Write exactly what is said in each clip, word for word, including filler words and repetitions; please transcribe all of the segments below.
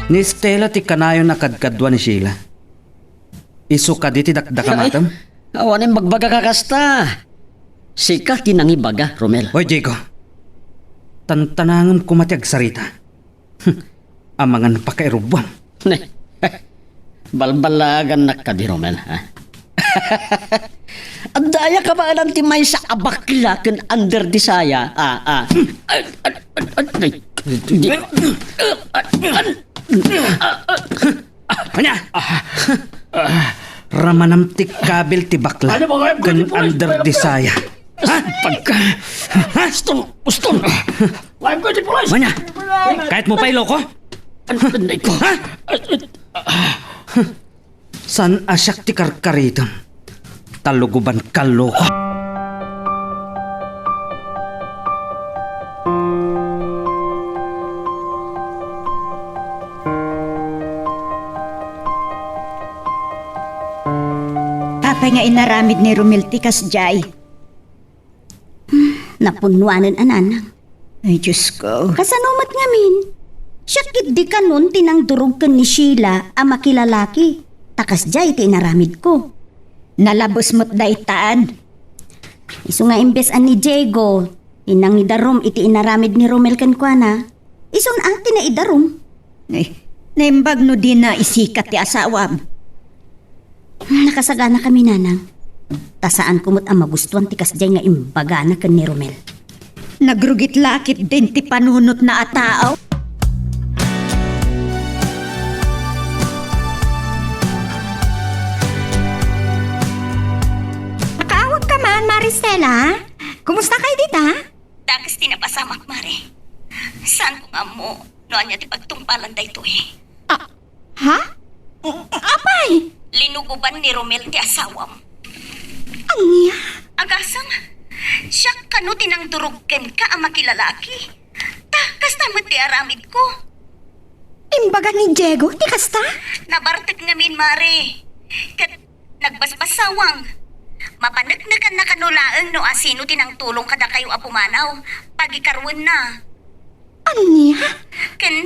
Ni Stella ti kanayon a kadkadua ni Sheila. Isu kadi ti dakdakamatem? Ay, awan imbagbaga ka kasta. Sika ti nangibaga, Romel. Oy, Diego. Tantanangem koma ti agsarita. Amangan pakairubuam. Ne. Balbalagannak kadi, Romel, ha? Adda aya kabaelan ti maysa a bakla ken under the saya? Ah, ah. Ay, ay, ay, ay, ay, di-, Ania? Ramanam ti kabil ti bakla ken under the saya. Ha? Pagka. Uston! Uston! Ania? Kayatmo pay iloko? Ano, ano ko? Ha? Saan a siak ti karkaritem? Ta lugobanka, loko. Apay nga inaramid ni Romel ti kasdiay? Hmm, napunnuanen a nanang. Ay, Diyos ko. Kasano met ngamin? Siak ketdi kanon ti nangdurog ken ni Sheila a makilalaki. Ta kasdiay ti inaramidko. Nalabes met daytan. Isu nga imbes a ni Diego ti nangidarum iti inaramid ni Romel kenkuana, isun a ti naidarum. Eh, naimbag no dina isikat ti asawam. Nakasaganakami, nanang. Ta saanko met a magustuan ti kasdiay nga imbagana ken ni Romel. Nagrugit la ketdin ti panunotna a tao. Nakaawagka man, Mare Stella? Kumusta kayo dita? Dakes ti napasamak, Mare. Saanko nga ammo no ania ti pagtungpalan daytoy. Ah, ha? Apay? Linugoban ni Romel ti asawam. Ania? Agasem, siak kano ti nangdurog kenka a makilalaki. Ta, kasta met ti aramidko. Imbaga ni Diego ti kasta? Nabartek ngamin, Mare. Ket nagbassawang. Mapaneknekanna kano laeng no asino ti nangtulong kadakayo a pumanaw, pagikaruenna. Ania? Ken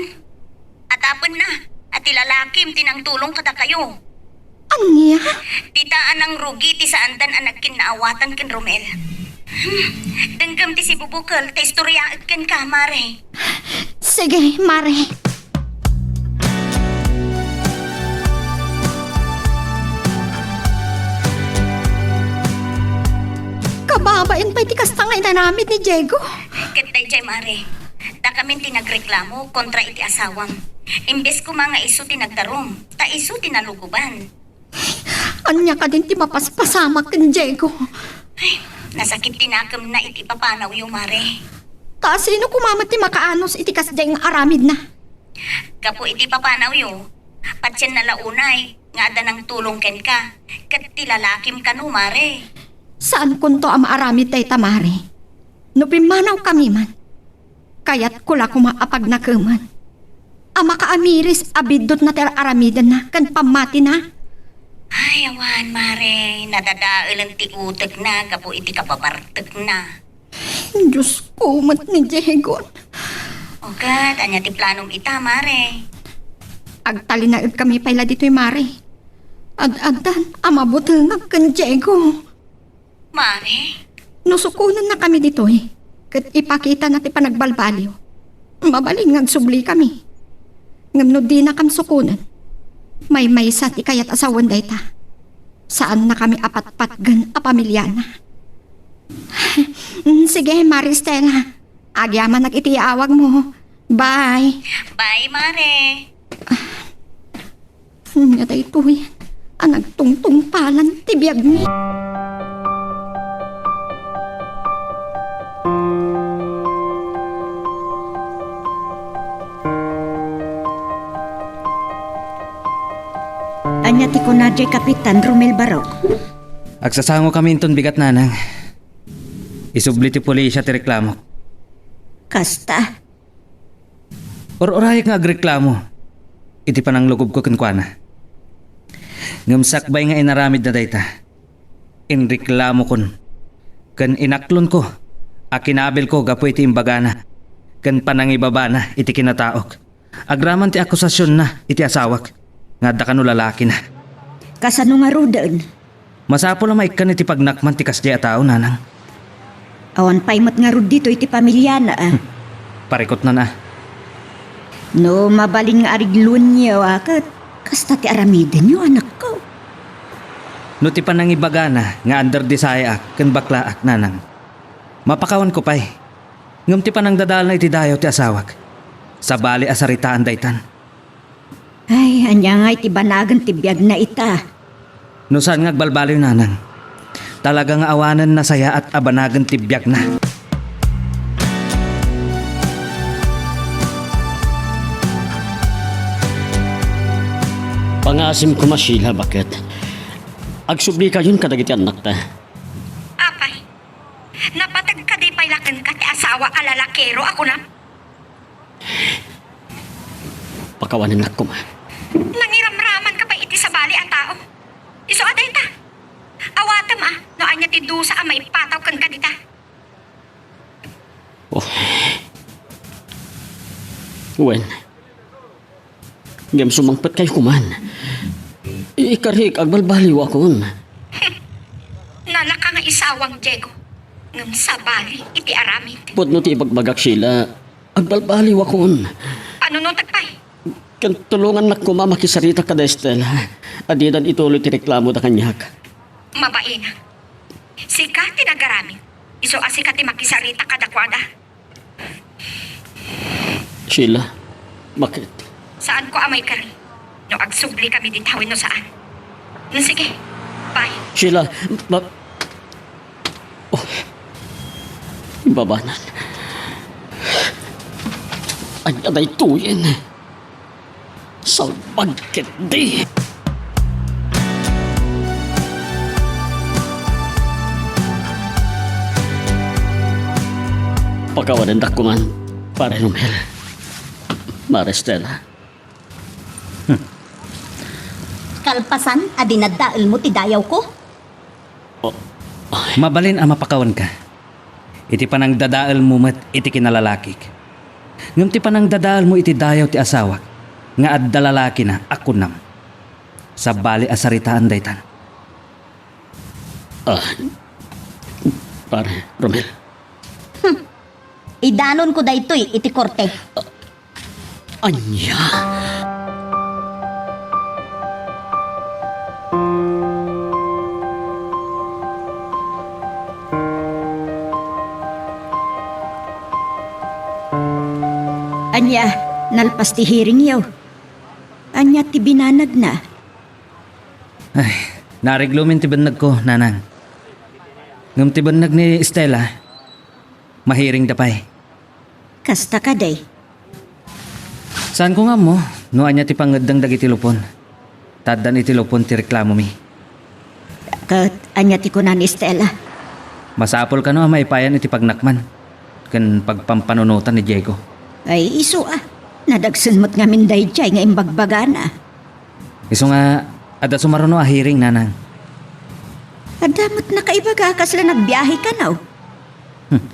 adapenna a ti lalakim ti nangtulong kadakayo. Ania? Dita a nangrugi ti saandan a nagkinnaawatan ken Romel. Hmm, denggem ti sibubukel ta istoriaek kenka, Mare. Sige, Mare. Kababain pay ti kasta nga inaramid ni Diego. Ket daydiay, Mare, dakamin ti nagreklamo kontra iti asawam. Imbes koma nga isu ti nagdarum, ta isu ti nalugoban. Ania kadin ti mapaspasamak ken Diego? Ay, nasakit ti nakemna iti papanawyo, Mare. Ta sino koma met ti makaanus iti kasdiay nga aramidna? Gapu iti papanawyo, patienna la unay nga adda nangtulong kenka, ket ti lalakim kano, Mare. Saankonto a maaramid dayta, Mare. No pimmanawkami man, kayatko la koma a pagnakeman a makaamiris a biddutna ti ar-aramidenna ken pammatina. Ay, awan, Mare, nadadaelen ti utekna gapu iti kababartekna. Diosko met ni Diego. O ket, ania ti planom ita, Mare? Agtalinaedkami pay la ditoy, Mare. Ad-addan a mabutengak ken Diego. Mare? No sukonennakami ditoy, ket ipakitana ti panagbalbaliw, mabalin nga agsublikami. Ngem no dinakam sukonen, maymaysa ti kayat a sawen dayta. Saannakami a patpatgen a pamiliana. Mm, sige, Mare Stella. Agyamanak iti yaawagmo. Bye. Bye, Mare. Ania daytoy a nagtungtungpalan ti biagmi? Ania ti kunadiay Kapitan Romel Barok? Agsasangokami inton bigat, nanang. Isubli ti pulisya ti reklamok. Kasta? Ur-urayek nga agreklamo iti pananglugobko kenkuana. Ngem sakbay nga inaramidna dayta, inreklamokon ken inaklonko a kinabilko gapu iti imbagana ken panangibabana iti kinataok. Agraman ti akusasionna iti asawak nga adda kano lalakina. Kasano ngaruden? Masapul a maikkan iti pagnakman ti kasdiay a tao, nanang. Awan pay met ngarud ditoy ti pamiliana, a. Hmm. Parikutnan, a. No mabalin nga arigluenyo, a, ket kasta ti aramidenyo, anakko. No ti panangibagana nga under the sayaak ken baklaak, nanang, mapakawanko pay. Ngem ti panangdadaelna iti dayaw ti asawak, sabali a saritaan daytan. Ay, ania ngay ti banagen ti biagna ita? No saan nga agbalbaliw, nanang, talaga nga awanen nasayaat a banagen ti biagna. Pangaasim koma, Sheila, baket. Agsublikayon kadagiti annakta. Apay, napateg kadi pay la kenka ti asawa a lalakero a kunam? Pakawanennak koma. Nangiramramanka pay iti sabali a tao. Isu a dayta. Awatem a no ania ti dusa a maipataw kenka dita. Oh. Wen. Ngem sumangpetkayo koman. Ikarik, agbalbaliwakon. Nalaka nga isawang, Diego. Ngem sabali iti aramid. Pudno ti ibagbagak, Sheila. Agbalbaliwakon. Panunotek pay. Ken tulongannak koma makisarita kada Estela a didan ituloy ti reklamoda kaniak. Mabain. Sika ti nagaramid. Isu a sika ti makisarita kadakuada. Sheila, bakit? Saanko a maikari no agsublika dita wenno saan. No, sige. Bye. Sheila, ba-, oh, ibabanan. Ania daytoyen? Salbag ketdi! Pakawanendak koman, Pare Romel. Mare Estela. Hmm. Kalpasan a dinadaelmo ti dayawko? Oh, ay. Mabalin a mapakawanka iti panangdadaelmo met iti kinalalakik. Ngem ti panangdadaelmo iti dayaw ti asawak nga adda lalakina a kunam, sabali a saritaan daytan. Ah, Pare Romel. Hmm. Idanonko daytoy iti korte. Ah, Ania? Ania, nalpas ti hearingyo? Ania ti binanagna? Ay, naariglomin ti bennegko, nanang. Ngem ti benneg ni Estela, mahearingda pay. Kasta kadi? Saanko nga ammo no ania ti pangngeddeng dagiti lupon. Ta addan iti lupon ti reklamomi. Ket ania ti kuna ni Estela? Masapul kano a maipayan iti pagnakman ken pagpampanunotan ni Diego. Ay, isu a. Nadagsen met ngamin daydiay nga imbagbagana. Isu nga, adda sumaruno a hearing, nanang. Adda met nakaibaga a kasla nagbiahe kano? Hmm.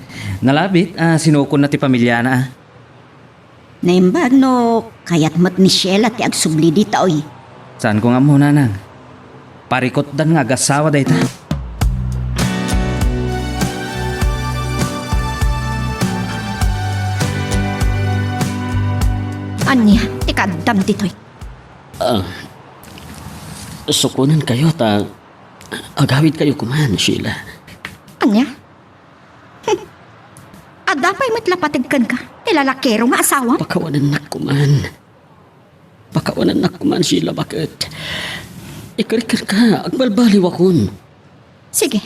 Nalabit a sinukonna ti pamiliana, a. Naimbag no kayat met ni Sheila ti agsubli dita, oy. Saanko nga ammo, nanang. Parikutdan nga agasawa dayta. Ania ti kaaddam ditoy? Ah, sukonenkayo ta agawidkayo koman, Sheila. Ania? Adda pay met la pateg kenka ti lalakero nga asawam? Pakawanennak koman. Pakawanennak koman, Sheila, baket. Ikarikirka, agbalbaliwakon. Sige.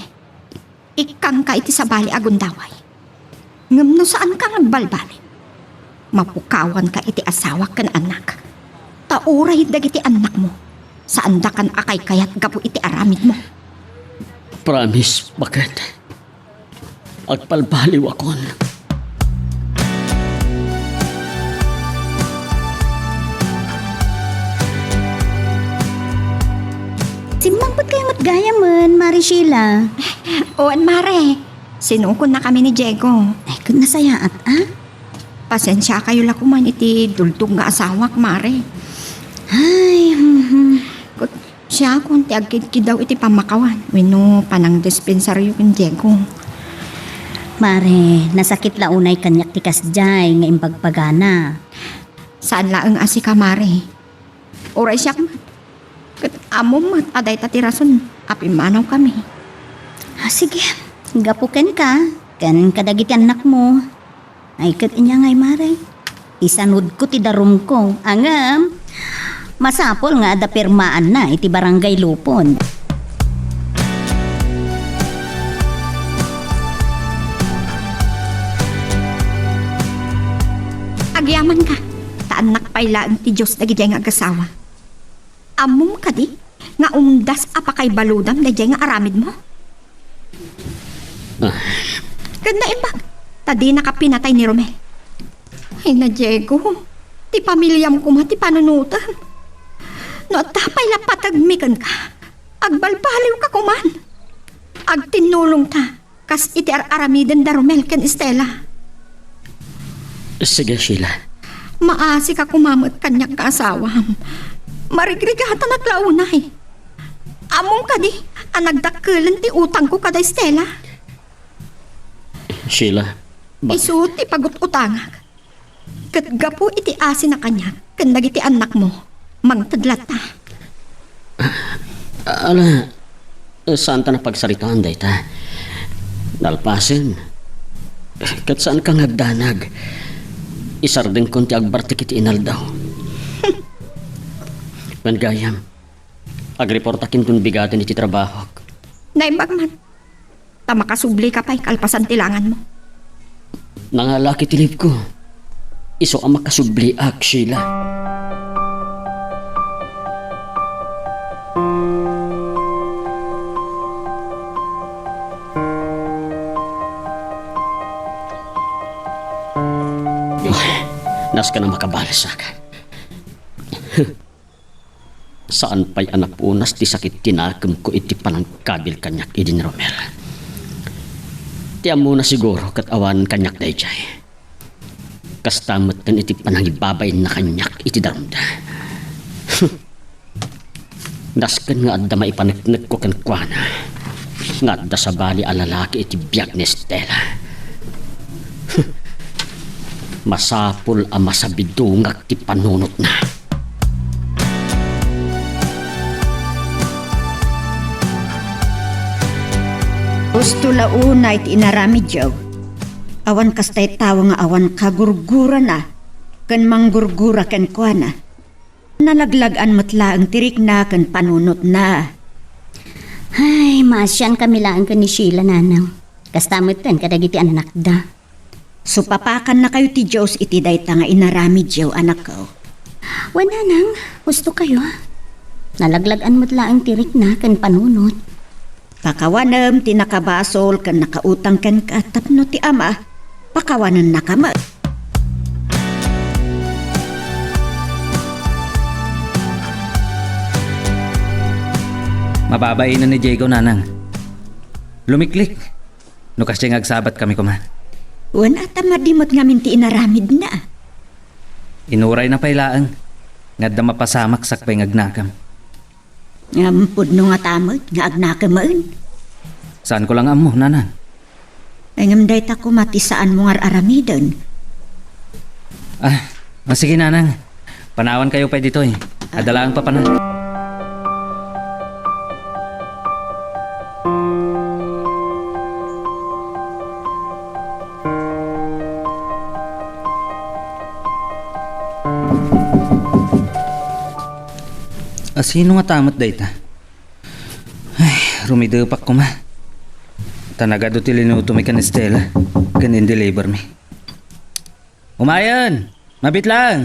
Ikkanka iti sabali a gundaway. Ngem no saanka nga agbalbaliw, mapukawanka iti asawak ken annak. Ta uray dagiti annakmo, saandakan a kaykayat gapu iti aramidmo. Promise, baket. Agbalbaliwakon. Simmangpet kayo met gayamen, Mare Sheila. Wen, Mare. Sinukonnakami ni Diego. Ay, ket nasayaat, a? Pasensiakayo la koman iti dultog nga asawak, Mare. Ay, hmm, hmm. Ket siakon ti agkidkidaw iti pammakawan wenno panangdispensaryo ken Diego. Mare, nasakit la unay kaniak ti kasdiay nga imbagbagana. Saan laeng a sika, Mare. Uray siak met. Ket ammom met a dayta ti rason a pimmanawkami. Ah, sige. Gapu kenka, ken kadagiti annakmo. Ay, ket ania ngay, Mare? Isanudko ti darumko. Ngem, masapul nga adda pirmaanna iti barangay lupon. Agyamanka, ta annak pay laeng ti Dios dagidiay nga agasawa. Ammom kadi nga umdas a pakaibaludam daydiay nga aramidmo? Ah. Ket naimbag, ta dinaka pinatay ni Romel. Ay na, Diego, ti pamiliam koma ti panunotem. No adda pay la pategmi kenka, agbalbaliwka koman. Agtinnulongta kas iti ar-aramiden da Romel ken Estela. Sige, Sheila. Maasika koma met kaniak nga asawam. Marigrigatanak la unay. Ammom kadi a nagdakkelen ti utangko kada Estela? Sheila, ba- Isu ti pagut-utangak. Ket gapu iti asina kaniak ken dagiti annakmo, mangted latta. Ala, saanta a pagsaritaan dayta. Nalpasen, ket saanka nga agdanag. Isardengkon ti agbartek iti inaldaw. Wen gayam, agreportak inton bigaden iti trabahok. Naimbag man. Ta makasublika pay kalpasan ti langanmo. Nangala ti lipko. Isu a makasubliak, Sheila. Nasken a makabalsak. Saan pay a napunas ti sakit ti nakemko iti panangkabil kaniak idi ni Romel. Ti ammona siguro ket awan kaniak daydiay. Kasta metten iti panangibabainna kaniak iti darumda. Nasken nga adda maipaneknekko kenkuana nga adda sabali a lalaki iti biag ni Estela. Masapul a masabidongak ti panunotna. Husto la unay ti inaramidyo. Awan kasta ti tawen nga awan kagurgurana ken manggurgura kenkuana. Nalaglag-an met laeng ti rikna ken panunotna. Ay, maasiankami laeng ken ni Sheila, nanang. Kasta metten kadagiti annakda. Supapakannakayo ti Dios iti dayta nga inaramidyo, anakko. Wen, nanang, hustokayo. Nalaglag-an met laeng ti rikna ken panunot. Pakawanem ti nakabasol ken nakautang kenka tapno ti ama, pakawanennaka met. Mababainen ni Diego, nanang. Lumiklik. No kasdiay nga agsabatkami koma. Wen, a ta madi met ngamin ti inaramidna. Inurayna pay laeng nga adda mapasamak sakbay nga agnakem. Ngem pudno ngata met nga agnakemen? Saanko la nga ammo, nanang. Ay, ngem dayta koma ti saanmo nga ar-aramiden. Ah, ah, sige, nanang. Panawankayo pay ditoy. Adda laeng papanan. Asino ngata met dayta? Ay, rumidepak koma. Ta nagadu ti linutomi ken Estela, ken indelivermi. Umayen! Mabit laeng!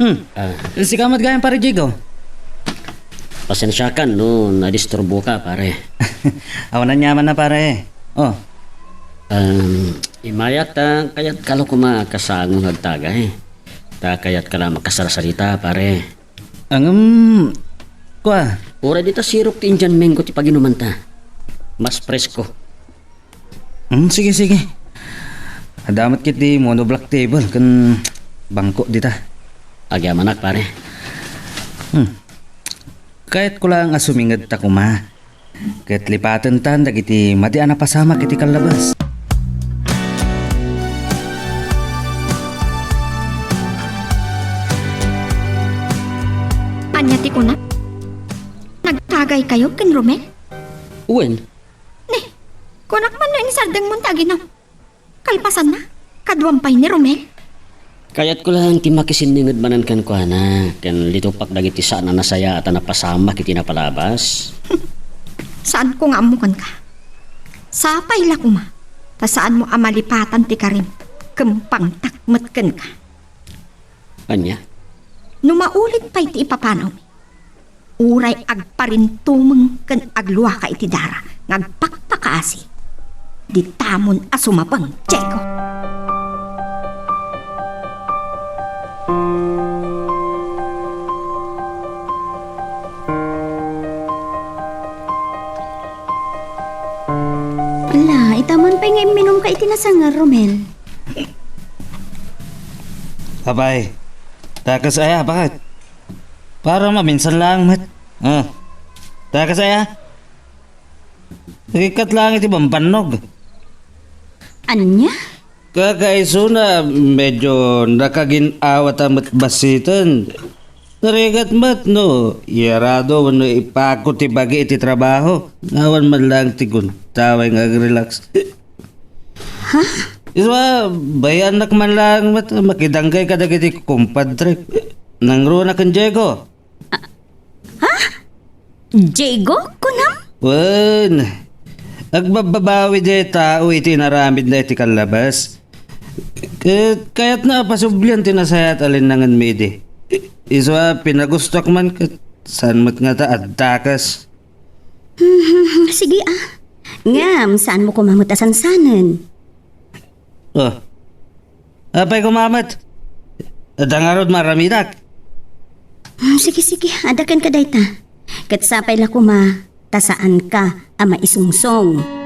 Hmm. Ah. Sika met gayam, Pare Diego. Pasensiakan no nadisturboka, pare. Awan aniamanna, pare. Oh. Um, imayat ta kayatka la koma kasango nga agtagay. Ta kayatka la makasarsarita, pare. Ngem, kua, Uray dita sirok ti Indian mango ti paginumanta. Mas presko. Hmm, sige, sige. Adda met ketdi monoblock table ken bangko dita. Agyamanak, pare. Hmm. Kayatko laeng a sumingedta koma. Ket lipatentan dagiti madi a napasamak iti kallabas. Ania ti kuna? Nagtagaykayo ken Romel? Wen. Ni, kunak man no insardengmon ti aginom. Kalpasanna, kaduam pay ni Romel. Kayatko laeng ti makisinninged manen kenkuana, ken litupak dagiti saan a nasayaat a napasamak iti napalabas. Saanko nga ammo kenka. Sapay la koma, ta saanmo a malipatan ti karim, ken pangtak met kenka. Ania? No maulit pay ti ipapanawmi, uray agparintumeng ken agluaka iti dara nga agpakpakaasi, ditamon a sumapeng, Diego. Ala, ita man pay nga imminumka iti nasanger, Romel. Apay, dakes aya, baket? Para maminsan laeng met. Ah, dakes aya? Rigat laeng iti bambannog. Ania? Kakaisuna, medyo nakagin-awat a met bassiten. Narigat met no iyarado wenno ipako ti bagi iti trabaho. Awan man laeng ti gundaway nga ag-relax. Ha? Isua, bay-annak man laeng met makidanggay kadagiti kumpadrek. Nangruna ken Diego. Ha? Diego, kunam? Wen, agbabbabawi diay tao iti inaramidna iti kallabas. Ket kayatna a pasublian ti nasayaat a linnangenmi idi. Isua, pinagustoak man ket saan met ngata a dakes. Hmm, sige, ah. Ngem, saanmo koma met a sansanen? Oh. Apay koma met? Adda ngarud maaramidak? Hmm, sige, sige. Adda kenka dayta. Ket sapay la koma, ta saanka a maisungsong.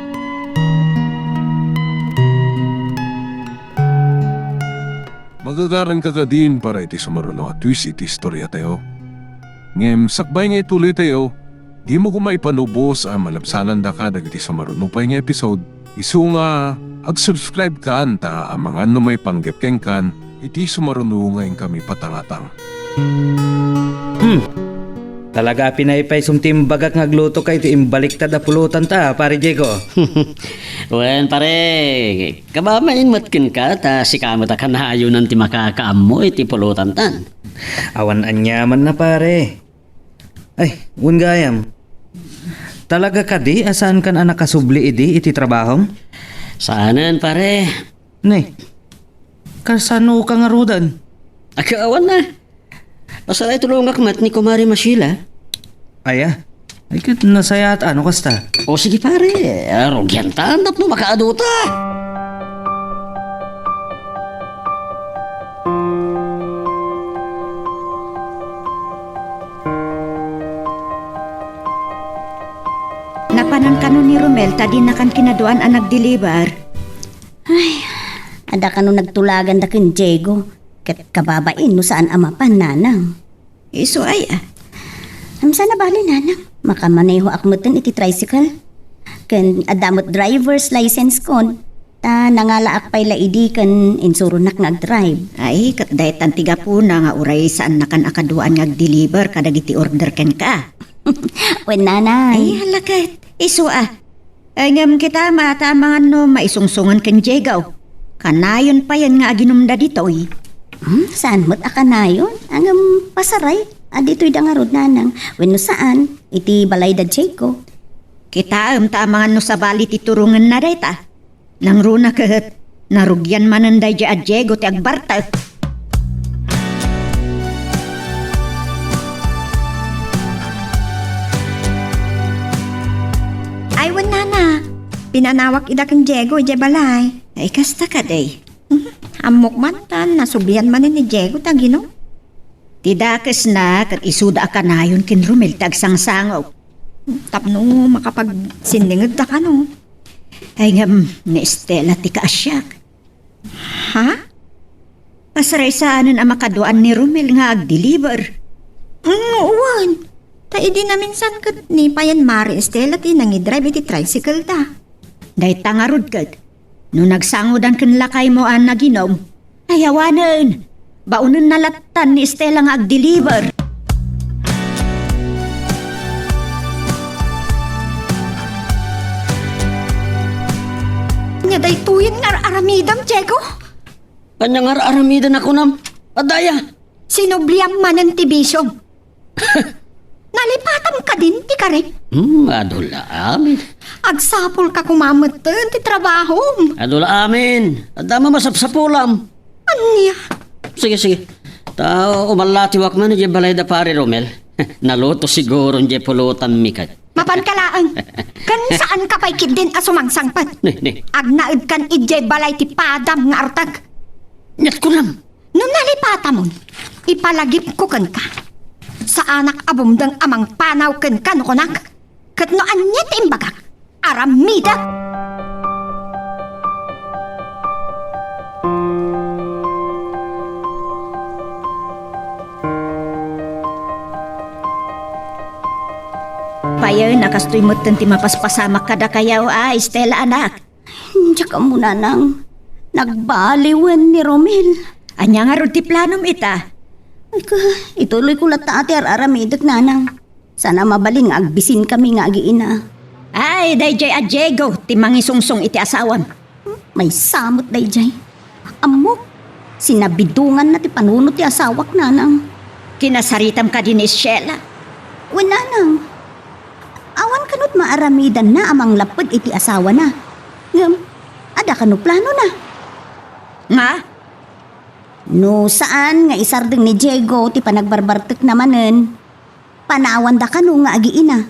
Magagaran ka kadin para iti sumaruno a twist iti istoriatayo. Ngem sakbay nga ituloytayo, dimo koma ipanubos a malabsanandaka dagiti sumaruno pay nga episode. Isu nga, ag-subscribe kan ta amangan no maipanggep kenkan iti sumaruno nga inkami patangatang. Hmm. Talaga a pinaypaysom ti imbagak nga aglutoka iti imbaliktad a pulotanta, Pare Diego. Wen, pare, kababain met kenka, ta sika met a kanayonan ti makakaammo iti pulotantan. Awan aniamanna, pare. Ay, wen gayam. Talaga kadi a saankan a nakasubli idi iti trabahom? Saanen, pare. Ni, kasanoka ngaruden? Agka awan na. Pasaray tulongak met ni Kumare Mashila. Aya? Ay, ket nasayaat a no kasta. O sige, pare, rugianta tapno makaadota. Napanan kano ni Romel ta dinakan kinaduan a nagdeliver. Ay, adda kano nagtulaganda ken Diego, ket kababain no saan a mapan, nanang. Isu aya? Am, saan a bale, nanang. Makamanehoak metten iti tricycle. Ken adda met driver's license kon. Ta nangalaak pay la idi ken insuronak nga agdrive. Ay, ket daytan ti gapuna nga uray saannakan a kaduaan nga agdeliver kadagiti order kenka. Wen, nanay. Ay, hala ket. Isu a. Ay, ngem kita, matamangan no maisungsongan ken Diego. Kanayon payen nga aginumda ditoy. Hmm, saan met a kanayon? Ngem pasaray, a ditoy da ngarud, nanang. Wenno saan, iti balay da Diego. Kitaem ta amangan no sabali ti turongenna dayta. Nangruna ket, narugian manen daydiay a Diego ti agbartek. Ay, wen, nana. Pinanawak ida ken Diego idiay balay. Ay, kasta kadi. Mhm. Ammok man tan, nasublian manen ni Diego ta gino. Ti dakesna ket isuda a kanayon ken Romel ti agsangsango. Tapno makapagsinningedda kano. Ay ngem, ni Estela ti kaasiak. Ha? Kasaraysanen a makaduaan ni Romel nga agdeliver. Mm, wen. Ta idi naminsan ket ni payen Mari Estela ti nangidrive iti tricycle da. Dayta ngarud ket, no nagsangodan ken lakaymo a naginum, ay awanen, baonenna lattan ni Estela nga agdeliver. Ania daytoyen nga ar-aramidem, Diego? Ania nga ar-aramidem a kunam? Adda aya? Sinubliam manen ti bisiom. Nalipatam kadin ti karim? Hmm, adu la amin. Agsapulka koma metten ti trabahom. Adu la amin. Adda masapsapulam. Ania? Sige, sige. Ta umallatiwak man idiay balay da Pare Romel. Naluto siguro idiay pulutanmi ket. Mapanka laeng. Ken saanka pay ketdin a sumangsangpet. Ni, ni. Agnaedkan idiay balay ti padam nga artek. Aniat kunam? No nalipatamon, ipalagipko kenka. Saanak a bumdeng a mangpanaw kenka no kunak. Ket no ania ti imbagak, aramidek. Payen a kastoy metten ti mapaspasamak kadakayo a, Estela, anak. Diak ammo, nanang. Nagbaliwen ni Romel. Ania ngarud ti planom ita? Ay ka, ituloyko latta ti ar-aramidek, nanang. Saan a mabalin nga agbisinkami nga agiina. Ay, daydiay a Diego ti mangisungsong iti asawam. Maysa met daydiay. Ammok, sinabidonganna ti panunot ti asawak, nanang. Kinasaritam kadi ni Sheila? Wen, nanang. Awan kano met maaramidanna a manglapped iti asawana. Ngem, adda kano planona? Nga? No saan nga isardeng ni Diego ti panagbarbartekna manen, panawanda kano nga agiina.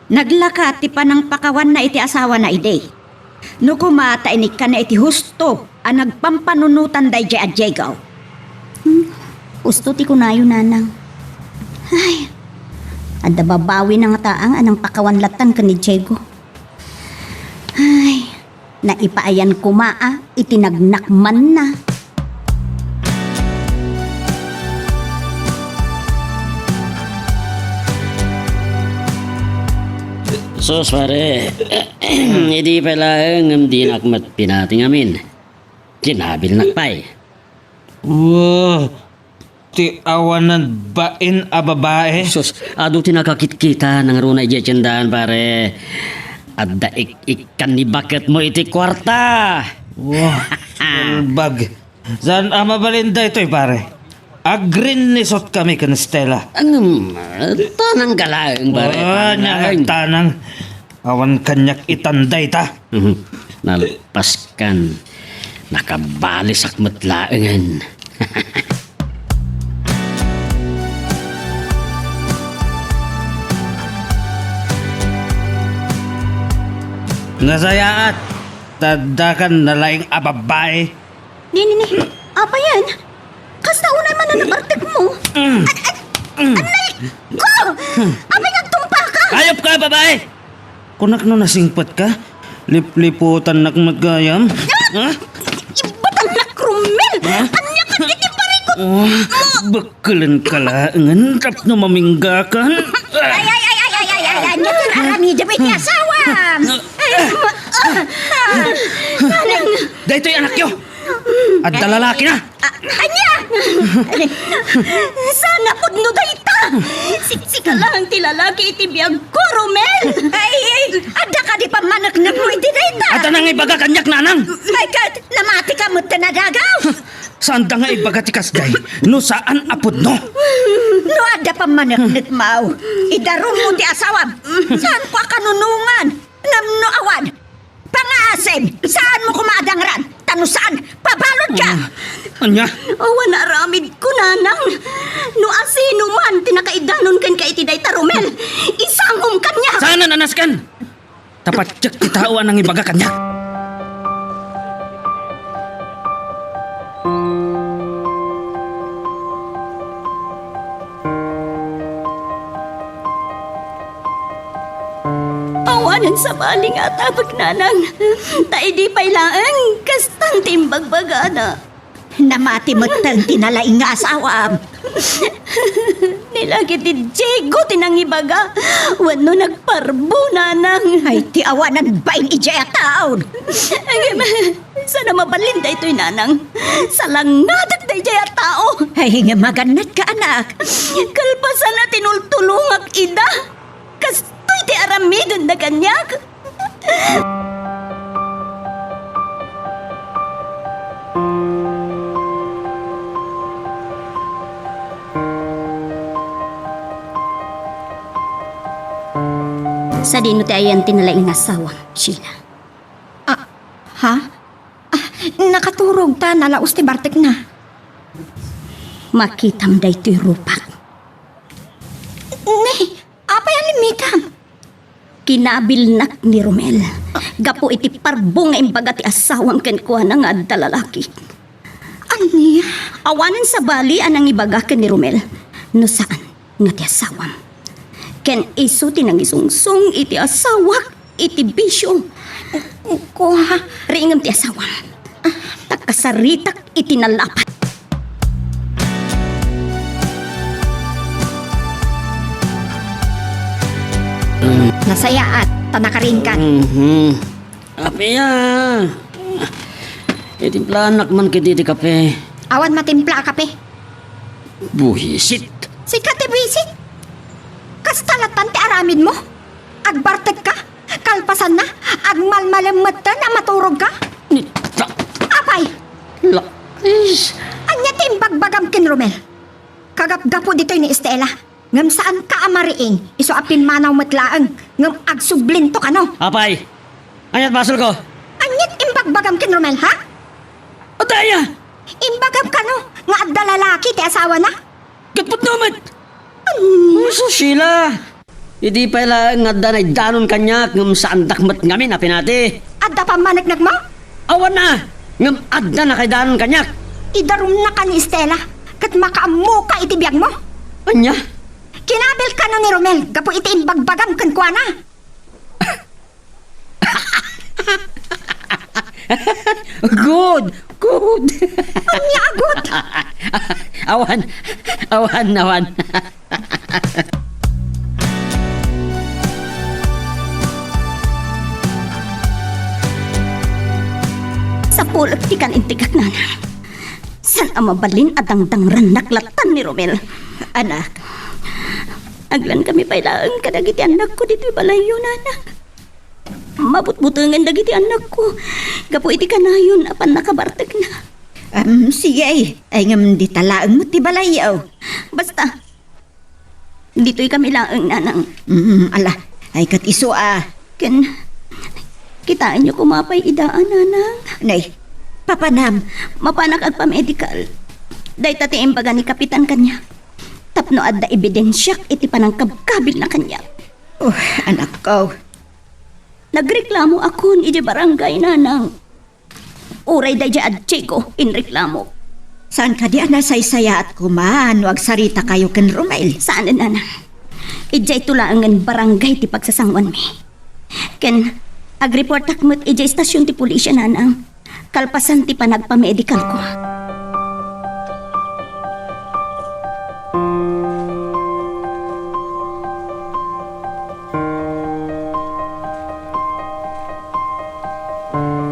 Naglaka ti panangpakawanna iti asawana idi. No koma ta inikkanna iti husto a nagpampanunotan daydiay a Diego. Hmm, husto ti kunayo, nanang. Ay, adda babawina ngataang a nangpakawan lattan ken ni Diego. Ay, naipaayan koma a iti nagnakmanna. Sus, pare. Idi pay laeng ngem dinak met pinati ngamin. Kinabilnak pay. Wow, ti awanan bain a babae. Sus, adu ti nakakitkita nangruna idiay tiendahan, pare. Adda ik-ikkan ni baketmo iti kuarta. Wow, salbag. Saan a mabalin daytoy, pare? Agrinnisot kami ken Stella. Ngem, tanang ka laeng, pare, oh, tanang. Nya, tanang. Awan kaniak itan dayta. Mhm. Nalpaskan. Nakabalisak met laengen. Nasayaat, ta addakan nalaing a babbai. Ni, ni, ni. Apay yan? Kasta unay man a nabartekmo. Mm. An, an, anay ko! Apay nga agtumpaka? Hayop ka, babae! Kunak no nasingpet ka, lipliputannak met gayam. Ah! Ha? Ibatannak, Romel! Ha? Ania ka iti parikut mo? Oh, bekkelen ka laengen tapno maminggakan. Ay, ay, ay, ay, ay, ay, ay, ania ti aramidem iti asawam? Ay, ma-, ah, ah, daytoy anakyo. Adda lalakina. Ah, ania? Saan a pudno dayta? Siksika lang ti lalaki iti biagko, Romel. Ay, ay, adda kadi pammaneknekmo iti dayta? Adda nangibaga kaniak, nanang. Ay, ket, namati ka met ta nadagaw. Saanda nga ibaga ti kasdiay, no saan a pudno. No adda pammaneknekmo, idarummo ti asawam. Saanko a kanunongan. Ngem no awan, pangaasim, saanmo koma a dangran, ta no saan, pabaludka! Ah, ania? Awan a aramidko, nanang. No asino man ti nakaidanon kenka iti dayta, Romel, isangom kaniak! Saan a nasken? Ta patiek ti tao a nangibaga kaniak. Sabali nga atapek, nanang. Ta idi pay laeng, kastan ti imbagbagana. Namati metten ti nalaing nga asawam. Ni laki ti Diego ti nangibaga, wenno nagparbo, nanang. Ay, ti awanan bain idiay a taon. Agem, saan a mabalin daytoy, nanang. Salangadek daydiay a tao. Ay, nga magannatka, anak. Kalpasan a tinultulongak ida. Kastoy ti aramidenda kaniak. Sadino ti ayan ti nalaing nga asawam, Sheila? Ah, ha? Ah, nakaturog ta nalaos ti bartekna. Makitam daytoy rupak. Ne, apay a limmitam? Kinabilnak ni Romel gapu iti parbo nga imbaga ti asawam kenkuana nga adda lalaki. Ania? Awanen sabali a nangibaga ken ni Romel. No saan nga ti asawam. Ken isu ti nangisungsong iti asawak iti bisio. Kua. Riingem ti asawam. Ta kasaritak iti nalapat. Nasayaat, ta nakarinkan. Mhm. Apia. Itimplanak man kadi ti kape. Awan matimpla a kape. Buhisit. Sika ti buhisit? Kasta latan ti aramidmo? Agbartekka? Kalpasanna, agmalmalem metten a maturogka? Ni-, ta- Apay! La-, is- Ania ti imbagbagam ken Romel? Kagapgapu ditoy ni Estela, ngem saanka a mariing, isu a pimmanaw met laeng, ngem agsublinto kano. Apay! Ania't basolko? Ania't imbagbagam ken Romel, ha? Adda aya? Imbagam kano nga adda lalaki ti asawana? Ket pudno met! Ania? Ay, sus, Sheila! Idi pay laeng nga adda naidanon kaniak ngem saandak met ngamin a pinati. Adda pammaneknekmo? Awan a! Ngem adda nakaidanon kaniak. Idarumnaka ni Estela, ket makaammoka iti biagmo. Ania? Kinabil kano ni Romel gapu iti imbagbagam kenkuana. Good! Good! Ania a good? Awan, awan, awan. Sapulek ti kan-integak, nanang. Saan a mabalin a dangdangrannak latan ni Romel. Anak. Aglankami pay laeng kadagiti annakko ditoy balayyo, nanang. Mabutbutengen dagiti annakko gapu iti kanayon a pannakabartekna. Am, sige, ay ngem dita laeng met ti balayyo. Basta, ditoy kami laeng, nanang. Mm, ala, ay ket isu a. Ken, kitaenyo koma pay ida a, nanang. Nay, papanam. Mapanak agpamedikal. Dayta ti imbaga ni Kapitan kaniak. Tapno adda ebidensiak iti panangkabkabilna kaniak. Oh, anakko. Nagreklamo akon idiay barangay, nanang. Uray daydiay a Diego inreklamo. Saan kadi a nasaysayaat koma no agsarita kayo ken Romel? Saan, nanang. Idiay to laengen barangay ti pagsasanguanmi. Ken agreportak met idiay estasion ti pulisya, nanang. Kalpasan ti panagpamedikalko.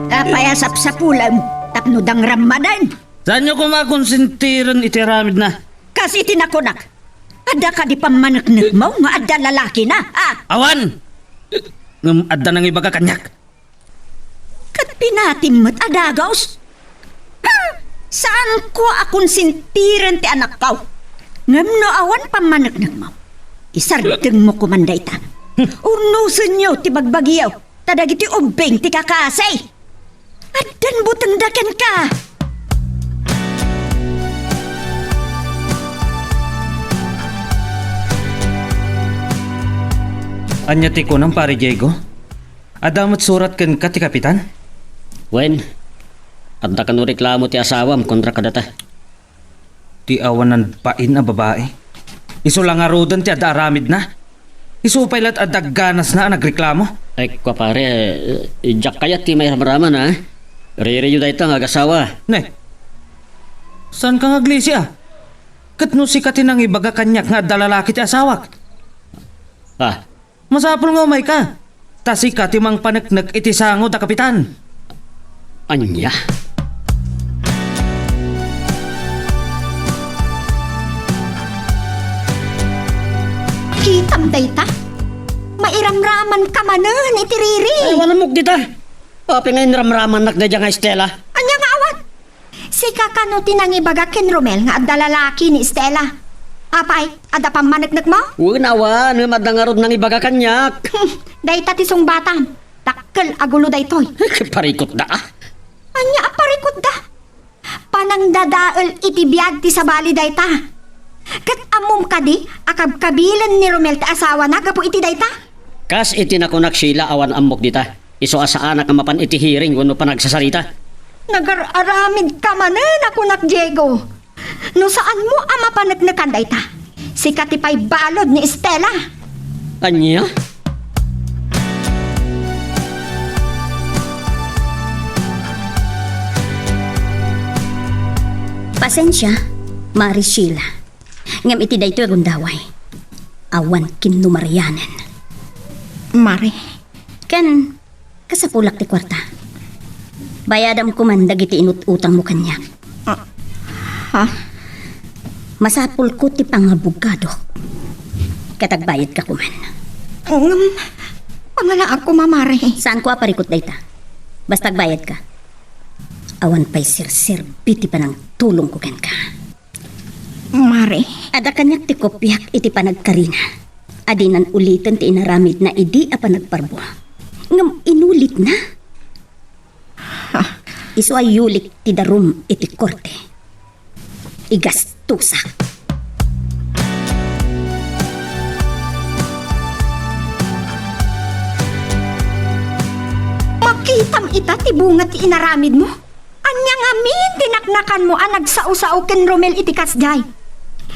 Apay a sapsapulem tapno dangram manen? Saanyo koma konsentiren iti aramidna? Kas iti nakunak, adda kadi pammaneknekmo nga adda lalakina, a? Awan! Ngem adda nangibaga kaniak. Ket pinatim met a dagus? Hmm! Saanko a konsentiren ti anakko. Ngem no awan pammaneknekmo, isardengmo koman dayta. Urnosenyo ti bagbagiyo, ta dagiti ubbing ti kakasi. Addan butengda kenka. Ania ti kunam, Pare Diego? Adda met surat kenka ti kapitan? Wen, adda kano reklamo ti asawam kontra kadata. Ti awanan bain a babai. Isu la ngaruden ti adda aramidna. Isu pay latta a dagganasna a nagreklamo. Ay, kua pare, eh, diak kayat ti mairamraman, a. Ririyo dayta nga agasawa. Ne, saan ka nga aglisi, a? Ket no sika ti nangibaga kaniak nga adda lalaki ti asawak? Ah. Masapul nga umayka, ta sika ti mangpaneknek iti sango da kapitan. Ania? Kitam dayta? Mairamramanka manen iti riri. Ay, awan ammok dita. Apay nga inramramannak daydiay nga Estela? Ania nga awan? Sika kano ti nangibaga ken Romel nga adda lalaki ni Estela? Apay, adda pammaneknekmo? Wen, awan, ngem adda ngarud nangibaga kaniak. Dayta ti sungbatam. Dakkel a gulo daytoy. Parikutda, a. Ania a parikutda? Panangdadael iti biag ti sabali dayta. Ket ammom kadi a kabkabilen ni Romel ti asawana gapu iti dayta? Kas iti nakunak, Sheila, awan ammok dita. Isu a saanak a mapan iti hearing wenno panagsasarita. Nagar-aramidka manen a kunak, Diego. No saanmo a mapaneknekan dayta, sika ti pay balud ni Estela. Ania? Pasensia, Mare Sheila. Ngem iti daytoy a gundaway, awan kinno marianen. Mare. Ken, kasapulak ti kuarta. Bayadam koman dagiti inut-utangmo kaniak. Ah, ha? Masapulko ti pangabogadok. Ket agbayadka koman. Ngem, pangalaak koma, Mare. Saanko a parikut dayta. Basta agbayadka. Awan pay serserbi ti panangtulongko kenka. Mare. Adda kaniak ti kopiak iti panagkarina a dinan uliten ti inaramidna idi a panagparbo. Ngem inulitna. Ha? Isu a yulik ti darum iti korte. Igastusak. Makitam ita ti bunga ti inaramidmo? Ania ngamin ti naknakanmo a nagsao-sao ken Romel iti kasdiay?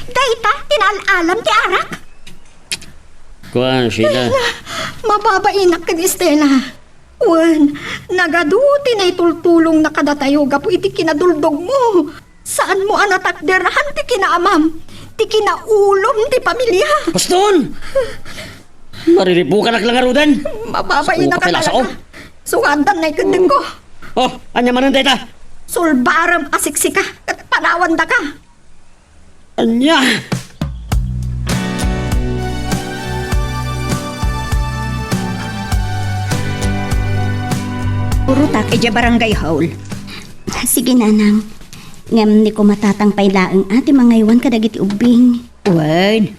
Dayta ti naal-alam ti arak? Kuan, Sheila. Ay, na, mababainak ken Estela. Wen, nagadu ti naitultulongna kadatayo gapu iti kinaduldogmo. Saanmo a natakder han ti kinaamam, ti kinaulom ti pamilya. Baston! Mariribukanak la ngaruden. Mababainak talaga. Sukadan na ikeddengko. Oh, ania manen dayta? Sulbarem a siksika ket panawandaka. Ania? Urotak idiay barangay hall. Sige, Nanang. Ngem ni kumatatang pay laeng a ti mangaywan kadagiti ubbing. Wen.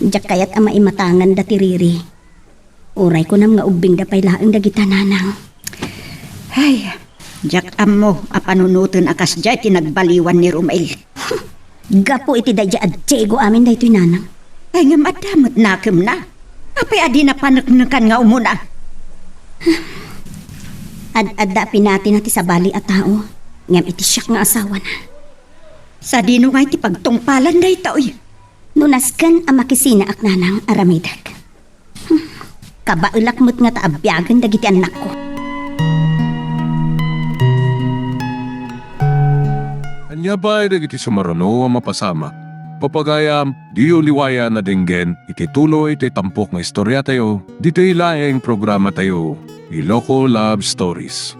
Diak kayat a maimatangan da ti riri. Uray kunam nga ubbingda pay laeng dagita, Nanang. Ay, diak ammo a panunoten a kasdiay ti nagbaliwan ni Romel. Gapu iti daydiay a Diego amin daytoy, Nanang. Ay, ngem adda met nakemna. Apay a dina paneknekan nga umuna? Ad-adda a pinatina ti sabali a tao, ngem iti siak nga asawana. Sadino ngay ti pagtungpalan daytoy? No nasken a makisinaak, Nanang, aramidek. Hmm, kabaelak met ngata a biagen dagiti annakko. Ania pay dagiti sumaruno a mapasamak? Papagayam, diyo liwayan a denggen iti tuloy ti tampok nga istoriatayo, ditoy laeng programatayo, Iloko Love Stories.